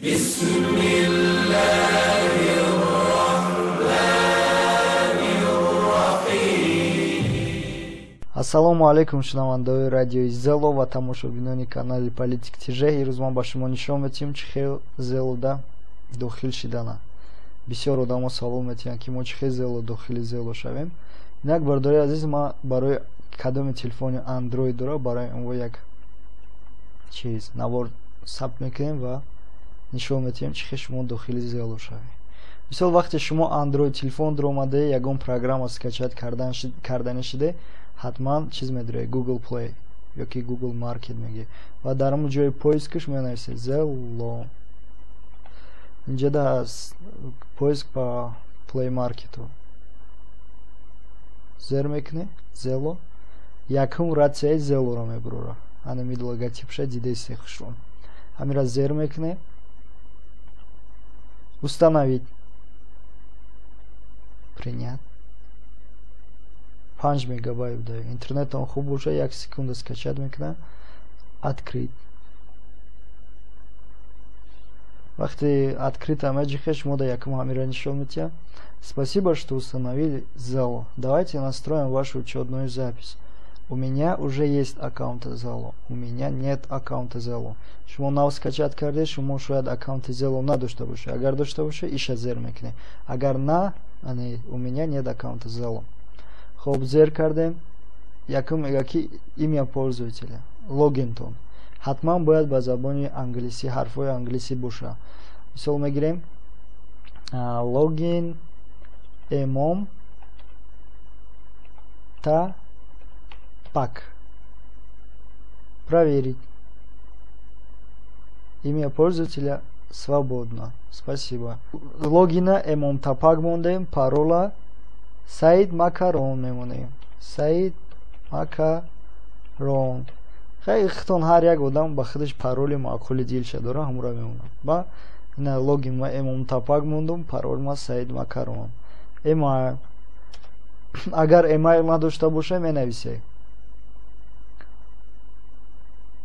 Ассалому алайкум, шунавандаҳои радиои Зело ва тамошобинони канали Политик ТЖ. Имрӯз ман ба шумо нишон медиҳем, чӣ хел Зелода дохил шидана. Бисёр одамо савол метиҳанд, ки мо чӣ хел Зело дохили Зело шавем. Инак, бародари азиз, ман барои кадоми телефони Android дора, барои онво як чиз навор сабт мекунем ва нишон медиҳем, чӣ хел шумо дохили Зело шавед. Мисол, вақте шумо Android телефон дуромаде, ягон программа скачать кардани шиде, ҳатман чиз медоред, Google Play ёки Google Market мегӣ, ва дар ҳамон ҷои поискаш менависед Zello. Инҷа да поиск ба Play Market-у зер мекунӣ Zello, якум ратсияи Zello-ро мебурора. Ана ми логотипша дидеси хушрон. Ҳамира зер мекунӣ, установить, принять. 5 мегабайт буда. Интернетон хуб боша, як секунда скачать мекунад. Открыть. Вақте открыть меҷихе, шумо да якум ҳамира нишон медиҳад. Спасибо, что установили Zello. Давайте настроим вашу учетную запись. У меня уже есть аккаунт Zello. У меня нет аккаунта Zello. Шумо нав скачать карде, шумо шояд аккаунти Zello надошта бошед. Агар дошта бошед, иша зер мекунед. Агар на, у меня нет аккаунта Zello. Хоб, зер кардем. Якум мега, ки имя пользователя, логинтон ҳатман бояд ба забони англисӣ, ҳарфҳои англисӣ боша. Мисол мегирем, логин эмом та пак. Проверить. Имя пользователя свободно, спасибо. Логина эмом тапак мондем, парола Саид Макарон мемонем. Саид Макарон. Хай, хитон ҳар як одам ба худаш пароли маъқули дилша дора, ҳамура мемонад. Ба ина логин ма эмом тапак мондум, парол ма Саид Макарон. Эмайл. Агар эмайл надошта боша, менависе.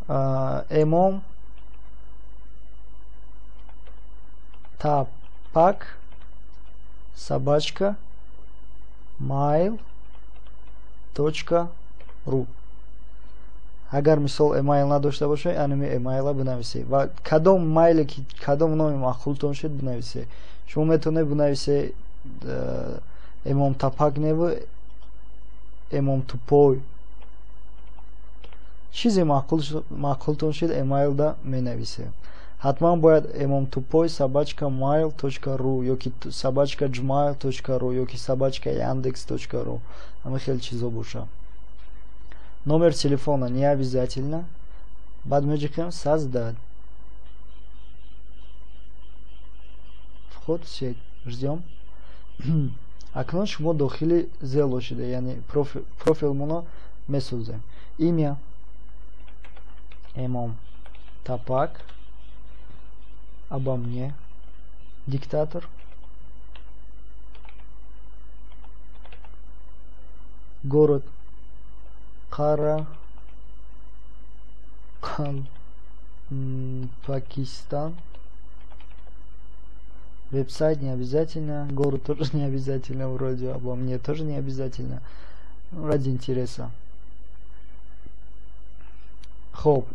Эмом тапак собачка mail.ru. Агар мисол эмайл надошта бошед, анами эмайла бинависед ва кадом майле ки кадом номи маъқултон шуд, бинависед. Шумо метавонед бинависед эмом тапак неву эмом тупой, чизе маъқултон шуд, эмайлда менависед. Ҳатман бояд эмом тупой собачка mail.ru ёки собачка gmail.ru ёки собачка yandex.ru, ҳама хел чизо боша. Номер телефона не обязательно. Баъд меҷиқем создать. Вход в сеть. Ждем. Акнун шумо дохили Zello шуда, яъне профилмоно месозем. Имя Эмом Тапак. Обо мне. Диктатор. Город Кара Пакистан. Веб-сайт не обязательно, город тоже не обязательно, вроде обо мне тоже не обязательно. Ради интереса. Хоб,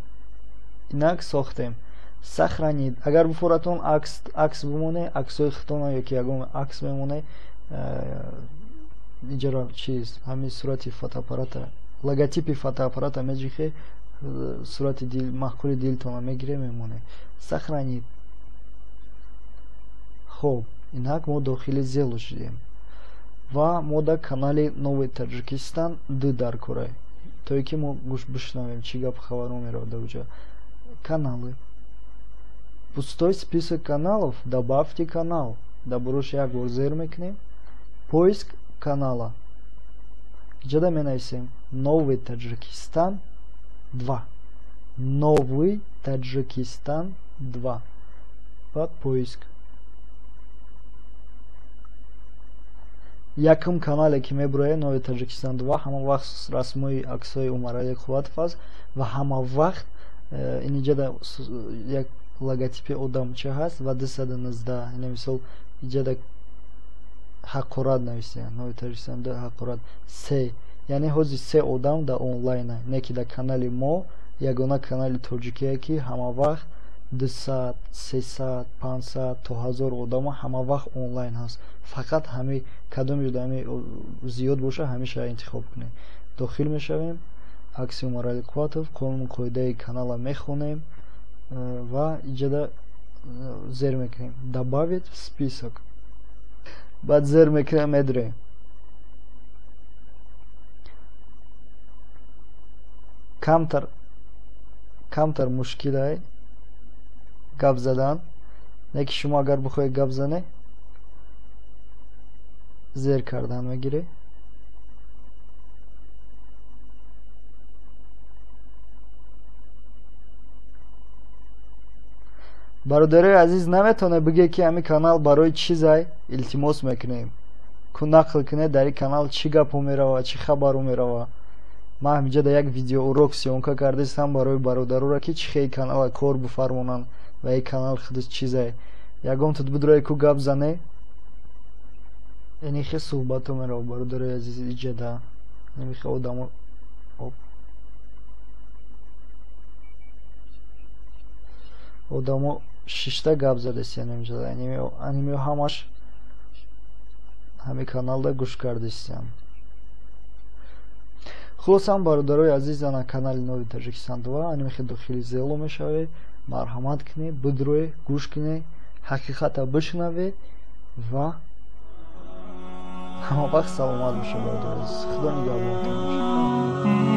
инак сохтем. Сохранить. Агар буфоратон акс бимоне, аксҳои хитона ёки ягон акс мемоне, иҷара чиз, ҳамин сурати фотоаппарата, логотипи фотоаппарата меҷихе, сурати дил, маъқули дилтона мегире, мемоне. Сохранить. Хоб, инак мо дохили Zello шудем ва мо дар канали Новый Таджикистан 2 дар кора, то ки мо гӯш бишнавем, чӣ гап хабаро меравад дар уҷа. Каналы. Пустой список каналов, добавьте канал. Дар як бор зер мекунем. Поиск канала. Иҷода менависем Новый Таджикистан 2. Новый Таджикистан 2. Баъд поиск. Якум канале ки мебурояд, Новый Таджикистан 2, ҳама вақт расмҳои аксҳои Умаралӣ Қувватов аст ва ҳама вақт ин иҷода як логотипи одамча ҳаст ва 219. Яъне мисол иҷада ҳақорат нависиян, Нови Тоҷикистон 2 ҳақорат 3. Яъне ҳозир 3 одам дар онлайна, не ки дар канали мо ягона канали тоҷикие ки ҳама вақт 200, 300, 500 то 1000 одама ҳама вақт онлайн ҳаст. Фақат ҳами кадоми ҳами зиёд боша, ҳамеша интихоб кунед. Дохил мешавем, акси Умарали Қувватов, қонуну қоидаи канала мехонем ва иҷада зер мекунем добавить в список. Баъд зер мекунем, медурем. Камтар мушкилай гап задан, не ки шумо агар бихоҳед гап зане, зер кардан мегиред. Бародарои азиз, наметавонед бигӯед ки ҳамин канал барои чизай, илтимос мекунем ку нақл кунед дар ин канал чӣ гапҳо мерава, чӣ хабарҳо мерава. Ман ҳаминҷа дар як видеоурок съёмка кардастам барои бародароро, ки чӣ хел канала кор бифармонанд ва ин канал худаш чизай. Ягон тут бидурае ку гап зане, ини хел суҳбатҳо мерава, бародарои азиз, иҷада ини хел одамо одамо шишта гап задастиян инҷа, анимио ҳамаш ҳамин каналда гӯш кардастиян. Хулосам, бародарои азиз, ана канали Нови Тоҷикистон 2, анимихе дохили Зело мешавед, марҳамат кунед, бидуред, гӯш кунед, ҳақиқата бишнавед ва ҳама вақт саломат бошед, бародарои азиз. Худо нигаҳбонтон бошад.